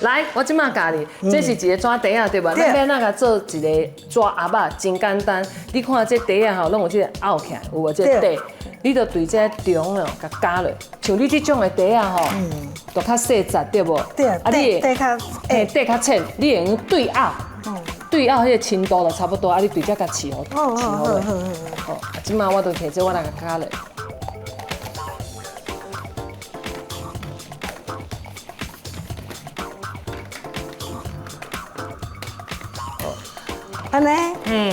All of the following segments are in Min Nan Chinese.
來，我這馬教你，這是一个紙袋仔對無？咱欲按怎共做一个紙盒仔，真簡單。你看這袋仔吼，攏有這个凹起來，有無？這個底，你就對這中哦，共絞落。像你這種的袋仔吼，就較細節對無？對。啊，你底較嘿，底較淺，你會用對凹，對凹彼个深度就差不多。啊，你對這共刺予，刺予落。好，啊，這馬我就提這我來共絞落。按呢？嗯。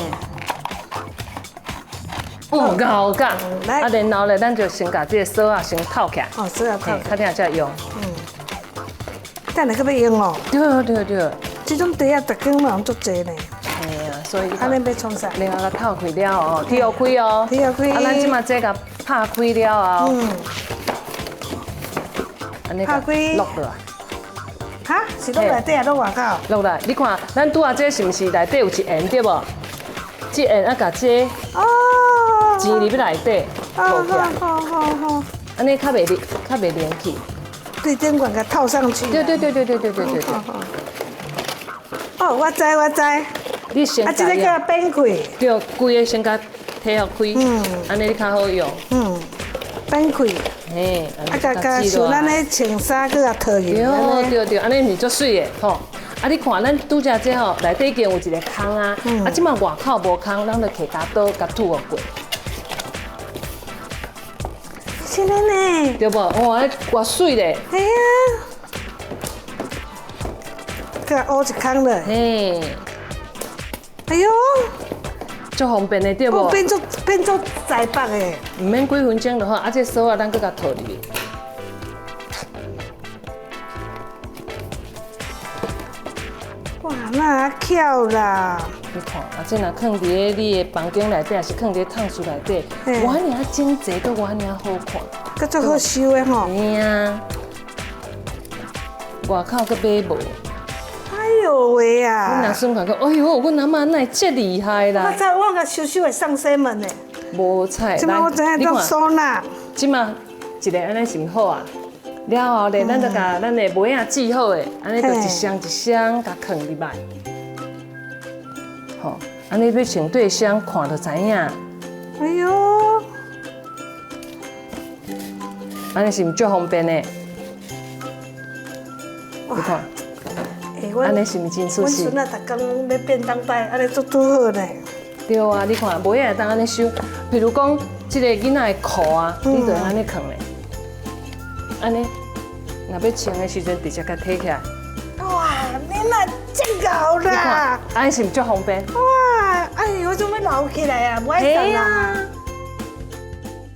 哦，𠢕甲。啊，然後咧，咱就先共這个索仔先套起來。哦，索仔套。較聽才用。等下閣欲用哦。對對對。這種袋仔，逐工嘛攏足濟呢。嘿啊，所以。按呢欲創啥？然後共套開了後，鐵予開哦。鐵予開。啊，咱這馬這共拍開了後。按呢。拍開。落落來。哈？是落內底抑落外口？落來，你看，咱拄仔這是毋是內底有一緣對無？這緣啊，共這錢入去內底，套起來。好好好。按呢較袂連，較袂連去。對，頂懸共套上去。對對對對對對對對。哦，我知我知。你先。啊，這个叫扁開。對，規个先共提予開，按呢你較好用。扁開。嘿，啊，共共像咱咧穿衫，閣共套入。對對對，按呢是足媠的吼。啊，你看咱拄才這吼，內底已經有一个空啊，啊，這馬外口無空，咱就提鉸刀共吐予過。是呢呢。對無？哇，彼偌媠咧。嘿啊。閣挖一空咧。嘿。哎喲。足方便的對無？變做變做台北的。毋免幾分鐘就好，啊，這索仔咱閣共套入去。哇，那巧啦！你看，啊，這若囥佇咧你的房間內底，抑是囥佇咧炕室內底，偌爾整齊，閣偌爾好看。閣足好收的吼。嘿啊。外口閣買無。哎喲喂啊！阮阿孫看講，哎喲，阮阿嬤哪會這厲害啦？我知，我共收收會送洗門的。無彩。這馬我知影當收納。這馬一个按呢是毋好啊？了後咧，咱就共咱的袜仔折好的，按呢就一雙一雙共囥入來。吼，按呢欲穿對雙看就知影。哎喲，按呢是毋足方便的？你看，按呢是毋真舒適？阮孫仔逐工欲便當袋，按呢足拄好呢。對啊，你看，襪仔會當按呢收，譬如講，這个囡仔的褲啊，你就按呢囥咧。按呢，若欲穿的時陣，直接共提起來。哇，你若這𠢕啦！按呢是毋足方便？哇，哎呦，我做欲留起來啊？無愛送啦。